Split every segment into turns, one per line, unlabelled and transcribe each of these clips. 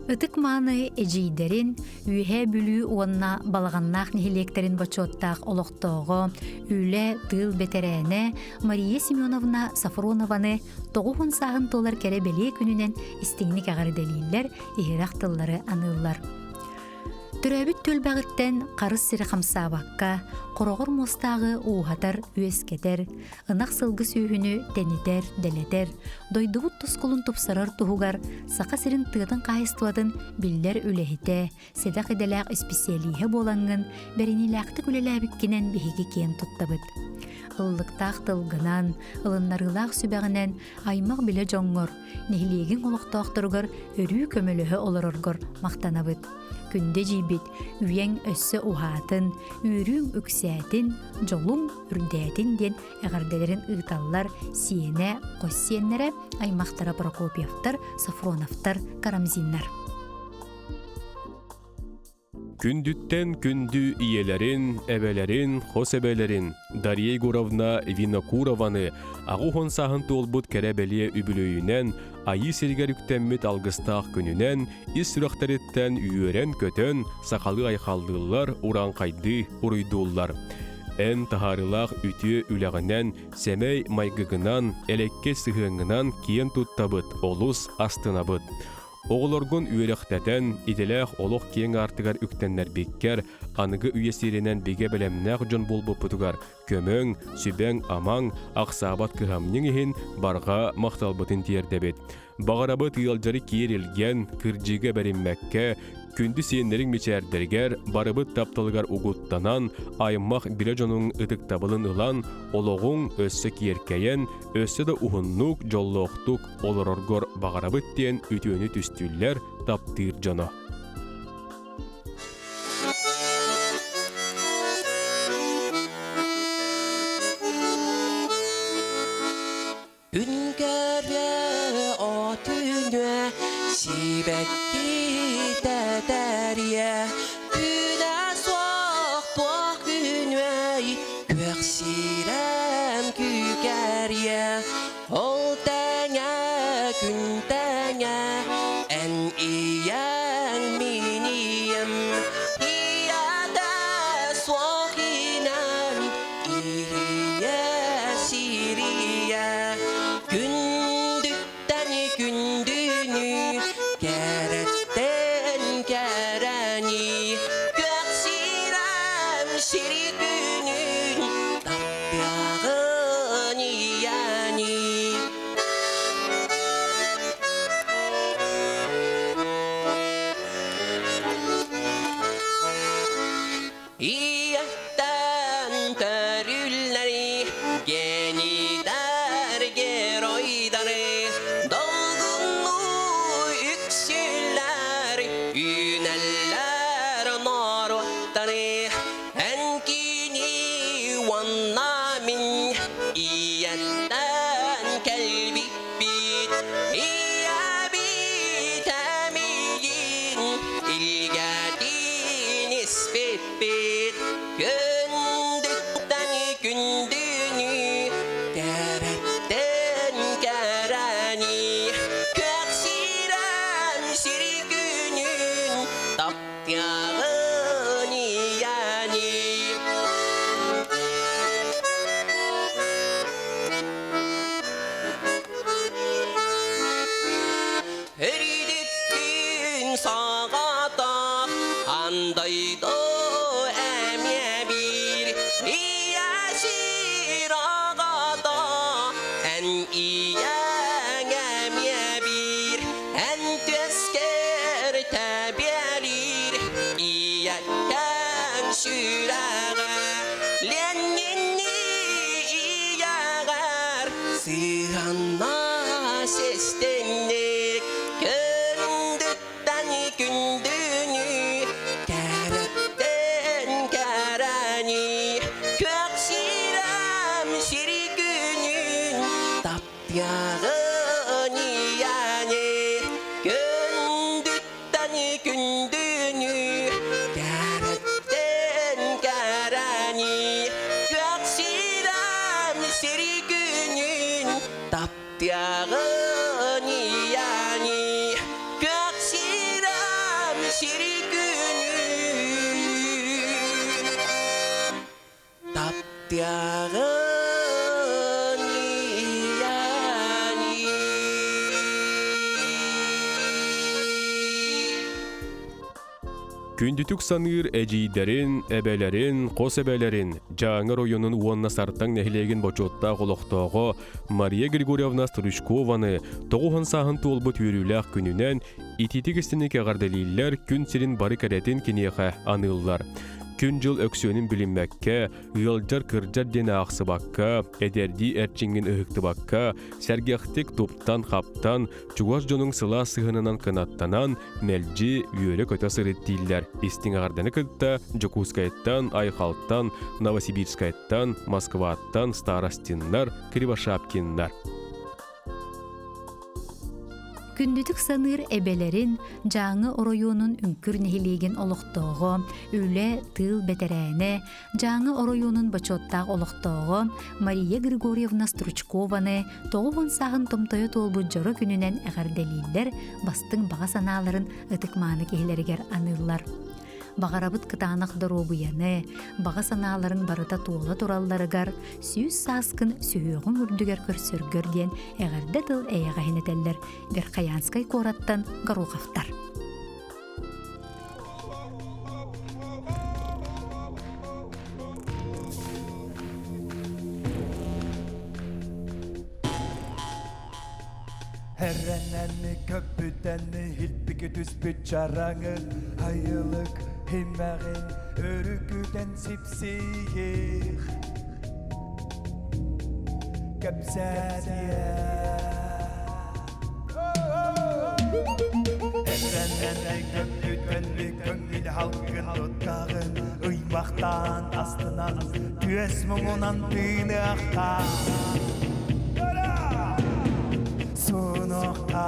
Ытык-мааны эдьиийдэрин Үөһээ Бүлүү уонна Балаҕаннаах нэһилиэктэрин бочуоттаах олохтооҕо, үлэ, тыыл бэтэрээнэ Мария Семеновна Сафронованы 90 сааһын туолар кэрэ бэлиэ күнүнэн истиҥник эҕэрдэлииллэр, иһирэх тыллары аныыллар. Төрөөбүт түөлбэҕиттэн харыс сири хамсаабакка, хороҕор муостааҕы ууһатар, үөскэтэр, ынах сылгы сүөһүнү тэнитэр, дэлэтэр, дойдубут тускулун тупсарар туһугар Саха сирин тыатын хаһаайыстыбатын биллэр үлэһитэ, сэдэх идэлээх исписэлииһэ буолаҥҥын, бэриниилээхтик үлэлээбиккинэн биһиги киэн туттабыт. Ыллыктаах тылгынан, ылыннарыылаах сүбэҕинэн аймах билэ дьоҥҥор, нэһилиэгиҥ олохтоохторугар өрүү көмөлөһө олороргор махтанабыт. Күндү эдьиийбит, үйэҥ өссө уһаатын, үөрүүҥ үксээтин, дьолуҥ үрдээтин диэн эҕэрдэлэрин ыыталлар сиэнэ, хос сиэннэрэ, аймахтара Прокопьевтар, Сафроновтар, Карамзиннар.
Күндүттэн күндү ийэлэрин, эбэлэрин, хос эбэлэрин Дарья Егоровна Винокурованы 80 сааһын туолбут кэрэ-бэлиэ үбүлүөйүнэн Айыы сиригэр үктэммит алгыстаах күнүнэн ис сүрэхтэриттэн үөрэн-көтөн сахалыы айхаллыыллар, урааҥхайдыы уруйдууллар. Эн таһаарыылаах үтүө үлэҕинэн, сэмэй майгыгынан, элэккэй сыһыаҥҥынан киэн туттабыт, олус астынабыт. Оҕолоргун үөрэхтэтэн, идэлээх олох киэҥ аартыгар үктэннэрбиккэр, аныгы үйэ сиэринэн бигэ бэлэмнээх дьон буолбуппутугар көмөҥ, сүбэҥ-амаҥ, ахсаабат кыһамньыҥ иһин барҕа махталбытын тиэрдэбит. Баҕарабыт ыалдьары киэр илгэн, кырдьыга бэриммэккэ, күндү сиэннэриҥ мичээрдэригэр барыбыт тапталыгар угуттанан, аймах билэ дьонуҥ ытыктабылын ылан, олоҕуҥ өссө киэркэйэн, өссө да уһуннук, дьоллоохтук олороргор баҕарабыт диэн үтүөнү түстүүллэр таптыыр дьоно.
Күн көрүө отүнүө сибэкки тэтэрийэ күнэ суох туох күнүөй күөх сирэм күүкэрийэ ол тэҥэ күн тэҥэ эн ийэҥ мин ийэм ийэтэ суох инэн Иһийэ сирийэ күндүттэн күндүнү кэрэттэн кэрэни күөх сирэм сири күнүн таптыаҕын ийэни. Ийэттэн төрүллэри, генийдэр геройдары, долгуннуу үксүллэр, үүнэллэр норуоттары. Эн кини уонна мин ийэттэн кэлбиппит, ийэбит эмиийин илгэтин испиппит күндүттэн күндүнү кэрэттэн кэрэни күөх сирэн сири күнүн таптыаҕын ийэни. Эридиттин саҕата андайда эмиэ биир ийэ сир аҕата эн ийэҥ эмиэ биир эн түөскэр тэбиэлиир ийэккэҥ сүрэҕэ Ленинни ийэҕэр сыһанна систинник күндүттэн күндүнү кэрэттэн. Таптыаҕын ийэни.
Күндүтүк саныыр эдьиийдэрин, эбэлэрин, хос эбэлэрин, Дьааҥы оройуонун уонна Сартаҥ нэһилиэгин бочуоттаах олохтооҕо Мария Григорьевна Стручкованы 90 сааһын туолбут үөрүүлээх күнүнэн итиитик истиник эҕэрдэлииллэр, күн сирин бары кэрэтин киниэхэ аныыллар. Күн-дьыл өксүөнүн билиммэккэ, ыалдьар-кырдьар диэн аахсыбакка, эдэрдии эрчиҥҥин ыһыктыбакка, сэргэхтик туптан-хаптан, чугас дьонуҥ сылаас сыһыанынан кынаттанан, мэлдьи үөрэ-көтө сырыт дииллэр. Истиҥ эҕэрдэни кытта Дьокуускайтан, Айхалтан, Новосибирскайтан, Москваттан Старостиннар, Кривошапкиннар.
Күндүтүк саныыр эбэлэрин Дьааҥы оройуонун Үҥкүр нэһилиэгин олохтооҕо, үлэ, тыыл бэтэрээнэ, Дьааҥы оройуонун бочуоттаах олохтооҕо Мария Григорьевна Стручкованы 90 сааһын томтойо туолбут дьоро күнүнэн эҕэрдэлииллэр, бастыҥ баҕа санааларын ытык-мааны киһилэригэр аныыллар. Баҕарабыт кытаанах доруобуйаны, баҕа санааларын барыта туола туралларыгар, 100 сааскын сүһүөҕүҥ үрдүгэр көрсөргөр диэн эҕэрдэ тыл эйэҕэһин этэллэр Верхоянскай куораттан Гороховтар.
Эрэнэни көппүтэни илпики түспүт чараҥы айылык имэҕин өрүкүтэн сипсиих кэпсээтиэ. Көҥүл халгын туттаҕын ыймахтаан астынан түөс муҥунан тыыныахха суунуохха.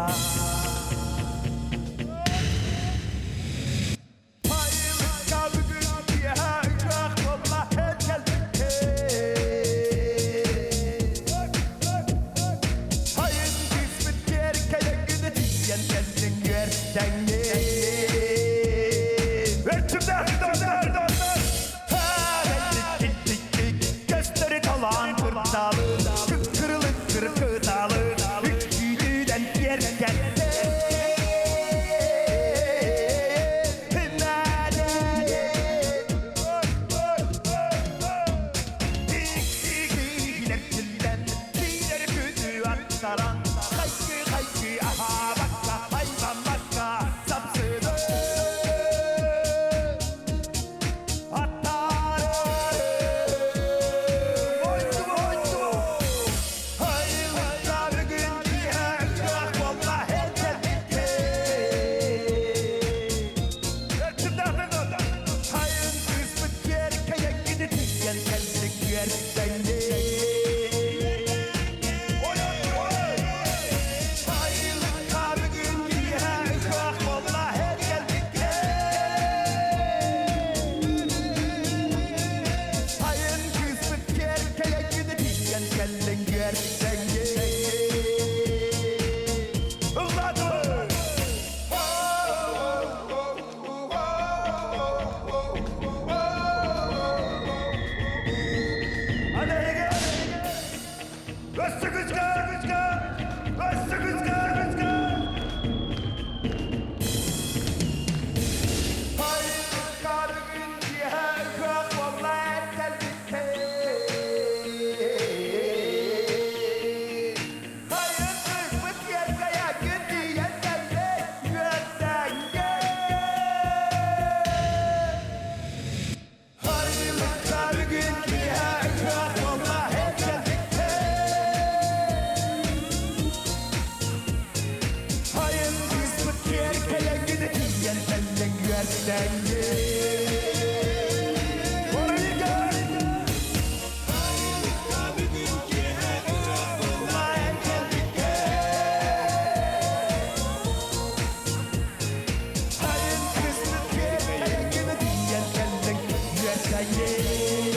Yeah.